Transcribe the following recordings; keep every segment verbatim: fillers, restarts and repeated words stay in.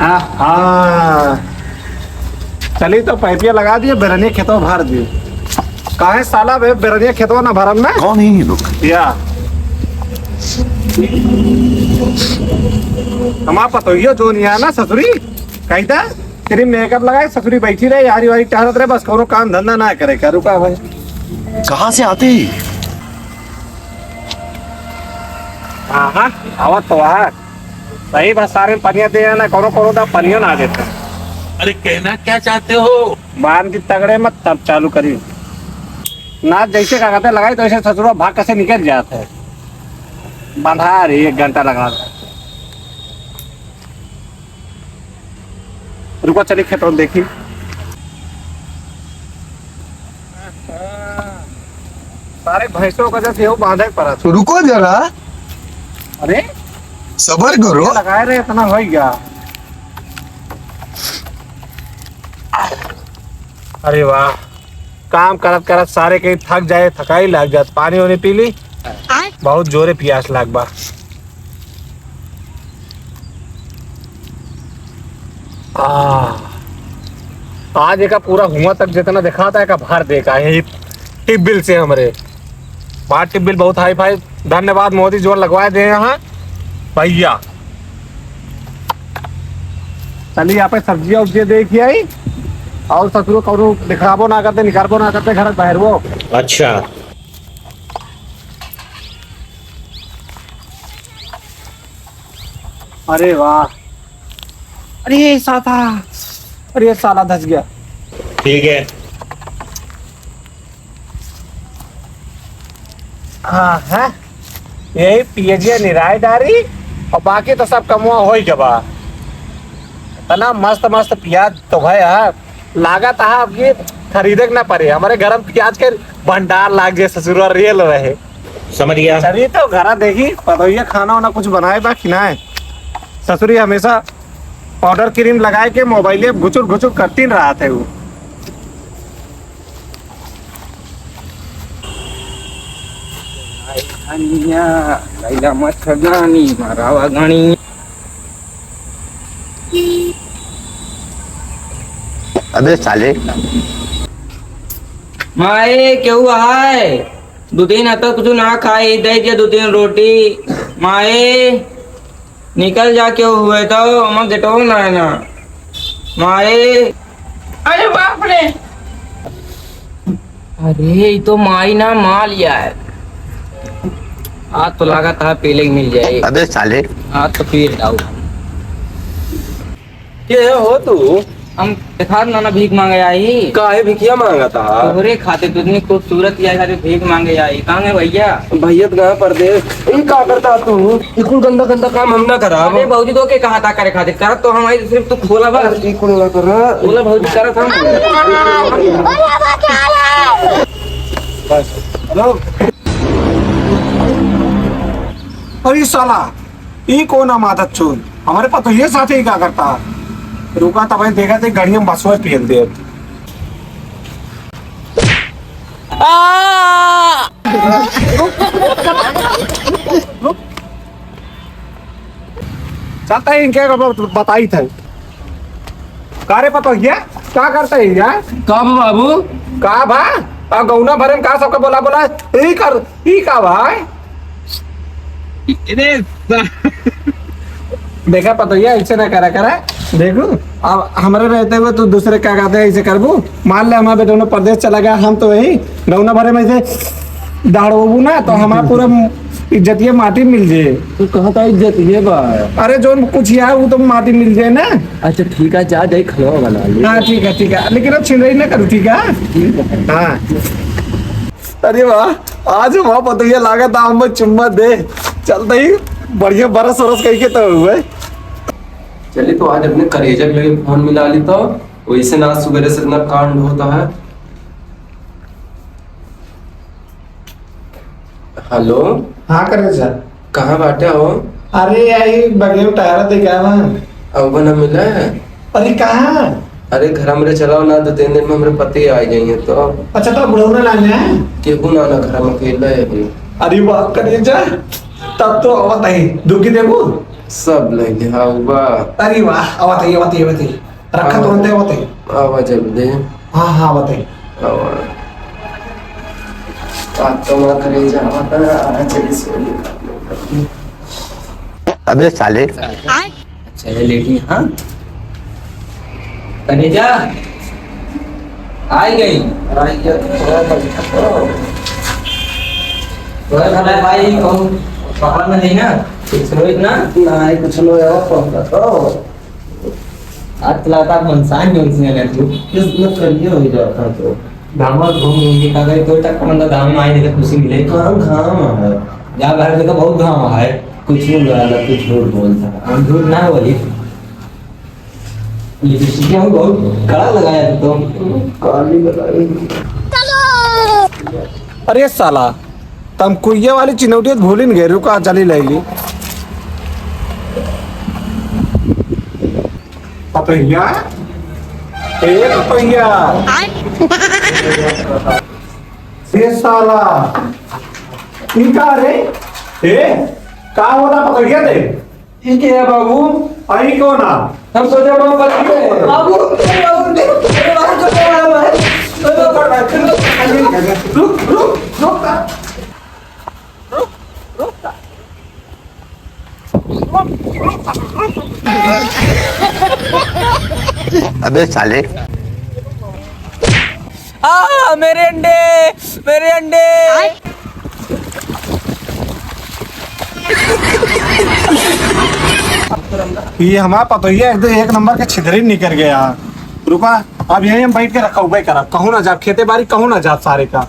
हाँ, हाँ। चली तो पाइपिया लगा दिए, बेरनिया खेतवा भर दिए। काहे साला बे, बेरनिया खेतवा ना भरन में? कौन है ये लोग? या। हमार पतोहियो जो नहीं आना ससुरी, कही था, तेरी मेकअप लगाए ससुरी बैठी रहे, यारी वारी टहरत रहे, बस कौनो काम धंधा ना करे, करू का भाई? कहाँ से आते हैं? हाँ, हाँ, आवत तो आ। सही बा, सारे पनिया दे ना, कौनो, कौनो दा पनियो ना देते। अरे, कहना क्या चाहते हो? बांध के तगड़े मत, तब चालू करी। ना जैसे का कहते लगाई, तो ऐसे ससुरा भाग कैसे निकल जाते हैं। बंधा रही, एक घंटा लगा। रुको, चली खेतों देखी। सारे भैंसों का जैसे हो बांधे पड़ा था। रुको जरा। अरे, सबर करो। लगाए रहे, इतना हो गया। अरे वाह, काम करत करत सारे कहीं थक जाए, थकाई लाग जात। पानी वानी पी ली, बहुत जोरे पियास लाग बा। आ, आज एका पूरा हुआ तक जितना दिखाता है, एका भर दे का यही ट्यूबवेल से हमरे। बाहर ट्यूबवेल बहुत हाई फाई। धन्यवाद मोदी जी लगवाए दे यहाँ भैया। चलिए यहाँ पे सब्जियाँ उब्जियाँ देखिए आई, और ससुरो कौनो दिखाबो ना करते, निकारबो ना करते घर बाहर वो। अच्छा। अरे वाह, अरे साला, अरे साला धस गया। ठीक है। हाँ, हाँ। यही पियजिया निराय डारी और बाकी तो सब कमुआ हो ही गबा। इतना मस्त मस्त पियाज तो भाई यार, लागत है आपकी खरीदे के ना पड़े। हमारे घर में पियाज के भंडार लाग जाए, ससुरा रेल रहे। समझ गया। चलिए तो घरा देखी, पतोहिया खाना वाना कुछ बनाए बा कि ना है। ससुरी हमेशा पाउडर क्रीम लगाए के मोबाइल घुचुर घुचुर करती रहा थे वो। धनिया, लैला मच्छरदानी, मारावा गणी। अबे साले। माए, केहू आए? दो तीन हफ्ता कुछ ना खाई, दे दिया दो तीन रोटी। माए, निकल जा, केहू हुए तो, हमार गेटवा ना है ना। माए। अरे बाप रे। अरे, ई तो माई ना, माल यार। आज तो लागत है पीले के मिल जाए। अबे साले। आज तो पी जाओ। के हो तू? हम देखा ना, ना भीख मांगे आई। काहे भिखिया मांगत हा? तोहरे खातिर, तू इतनी खूबसूरत यार, खातिर भीख मांगे आई। कहाँ है भैया? भैया तो गए परदेस। ई का करता तू? ई कुल गंदा गंदा काम हम ना करब। अरे भौजी, तो के कहा था करे खातिर? करत तो हम आई, सिर्फ तू खोला बस। ई कुल ना कर। खोला भौजी, करत हम। बस। हेलो। अरे साला, ई कौन आमादत चोर? हमारे पतोहिया साथे ई का करता? रुका तब देखा थे, गड़िया में बसवा पेल दे। आ! चलता है इनके, अब बताई थे। का रे पतोहिया, का करता है यार? का बा बाबू? का बा? आ गौना भरे में का सबका बोला बोला, ई कर, ई का भाई? अरे सा- देखा पतोहिया, ऐसे ना करा करा। देखो, अब हमारे रहते हुए तू दूसरे का कहते हैं, ऐसे करबू? मान ले हमारा बेटा परदेस चला गया, हम तो यही गौना भरे में ऐसे दहाड़ोबू ना, तो हमारा पूरा इज्जतिया माटी मिल जाए। तू कहता इज्जतिया बा? अरे, जोन कुछ यार, वो तो माटी मिल जाए ना। अच्छा, ठीक है, जा, जाई, खलवा बना ले। हाँ, ठीक है, ठीक है, लेकिन अब छिंदई ना करू, ठीक है? ठीक है। हाँ। अरे वाह, आज हमारा पतोहिया लागत, हम चुम्मा दे। चलते ही बढ़िया बरस वरस कहीं के तो हुए। चलिए, तो आज अपने करेजा के लगे फोन मिला ली, तो वैसे ना सुबह से इतना कांड होता है। हेलो। हाँ करेजा। कहाँ बाटे हो? अरे, यही बगले में टायर दे गया बा। अब ना मिला है? अरे, कहाँ? अरे, घर हमरे चलाओ ना, दो तीन दिन में हमरे पति आ जाइए तो। अच्छा, तो बुढ़ऊ ना लाने हैं? केहू ना, ना, घर में अकेले है अभी। अरे वाह करेजा, तब तो आवत ही, दुखी देबू? सब लइ ले, हाँ, बा। अरे वाह, आवत ही, आवत ही, आवत ही। रखा आवत तुरंते ही। आवत ही। आवा जल्दी। हाँ, हाँ, आवत ही। आवा। आज तो मार करेजा आवत है, आज चली सो ले। अबे साले। अच्छा, ये लेटी, हाँ? करेजा, आई गई। आई गई, थोड़ा बैठा तो। तोरे भला भाई, कहूँ पकड़ में नहीं ना? कुछ रोहित ना? नहीं, कुछ नहीं, और कौन सा? तो आज तो लगता है मनसान जोन से है तू। किस न करिए हो जाता तो। घामा घूम घूम के का करे, तोरे तक मतलब घाम में आई नहीं तो खुशी मिले। कहाँ घाम है? जा बाहर देखो, बहुत घाम है। कुछ नहीं बोला, तू झूठ बोलता। हम झूठ ना बोली। लिपस्टिक हम बहुत कड़ा लगाया था तो। काली लगाई। अरे साला, तमकुइया वाली चिनौटिया भूलिन गए, रुका, चली लैली। पतोहिया, ए पतोहिया। ए साला, ई का रे? ए, का होला पतोहिया दे? ई के है बाबू? आ, ई कौन आ? हम सोचे माँ पति है। बाबू, बाबू, देख, अरे बाहर चल रहा है, बाहर। रुक, रुक, रुक, रुक, रुक। अबे साले। आ, मेरे अंडे, मेरे अंडे। ये हमारा पतोहिया एक, एक नंबर के छिधरी निकल गया। रुका, अब यहीं हम बैठ के रखा हुआ करा, कहूँ ना जा, खेते बारी कहूँ ना जा सारे का।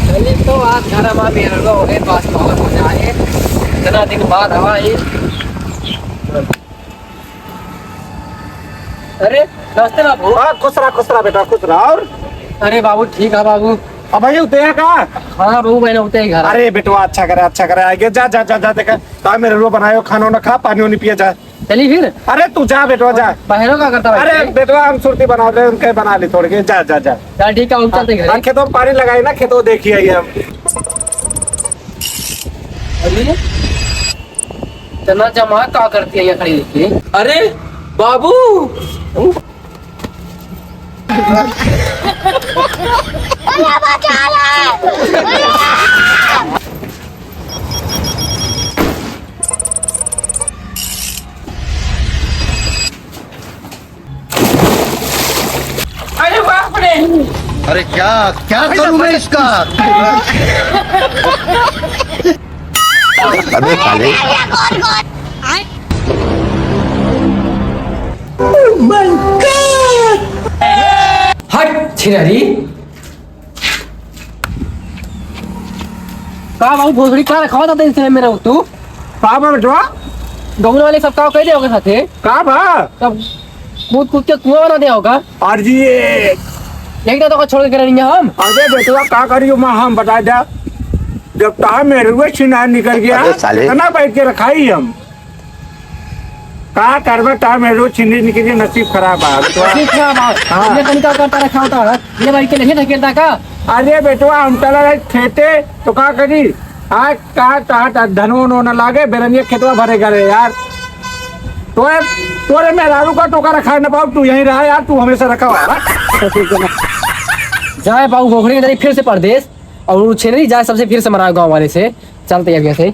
चलिए तो आज घर हमारा मेहरलो हो गए, बस बहुत मजा आए, इतना दिन बाद हवा आई। अरे, नमस्ते बाबू। हाँ, खुश रहा, खुश रहा बेटा, खुश रहा। और? अरे बाबू, ठीक है बाबू। अब भाई उते हैं का? हाँ बाबू, मैंने उते ही घर। अरे बेटवा, अच्छा करे, अच्छा करे, आगे जा, जा, जा, जा, देखा, ता मेरे लो बनायो खाना वाना खा, पानी वानी पिया जा। चली फिर। अरे तू जा बेटवा, जा। बहनों का करता भाई? अरे बेटवा, हम सुरती बनाओ दे, उनके बना ली थोड़ी के, जा, जा, जा। चल ठीक है, हम चलते घर। हाँ, खेतों में पानी लगाई ना, खेतों देखिए हम। अरे, इतना जमा का करती है यहाँ खड़ी देखिए। अरे बाबू, अरे बाप रे। अरे क्या, क्या करूं मैं इसका? अबे साले। हट छिनरी। का बाबू भोसड़ी का रखा था इस टाइम में रहो तू? का बा बेटवा? गौन वाले सब का कह दे होगा साथे? का बा? सब कूद कूद के कुआं बना दे होगा। अरे एक तो, तो छोड़ के नहीं हम। अरे बेटवा का करियो माँ हम बता दे। जब तार में रुए छिनार निकल गया, अबे साले। कितना बैठ के रखाई हम? का करबे, तार में रोज छिंदी निकली, नसीब खराब बा। नसीब खराब बा। हाँ। ये तनिका करता रखा होता है, ये भाई के नहीं धकेलता का? अरे बेटवा, हम चला रहे खेते, तो का करी? आज का, का, का धनो उनो न लागे, बेरनिया खेतवा भरे गए यार। तोरे, तोरे मेहरारू का टोका रखा न पाओ, तू यहीं रहा यार, तू हमेशा रखा हुआ है। जाए बाबू, घोघड़ी के जरिए फिर से परदेस, और वो छेनरी जाए सबसे फिर से मराए गाँव वाले से। चलते अब यहाँ से।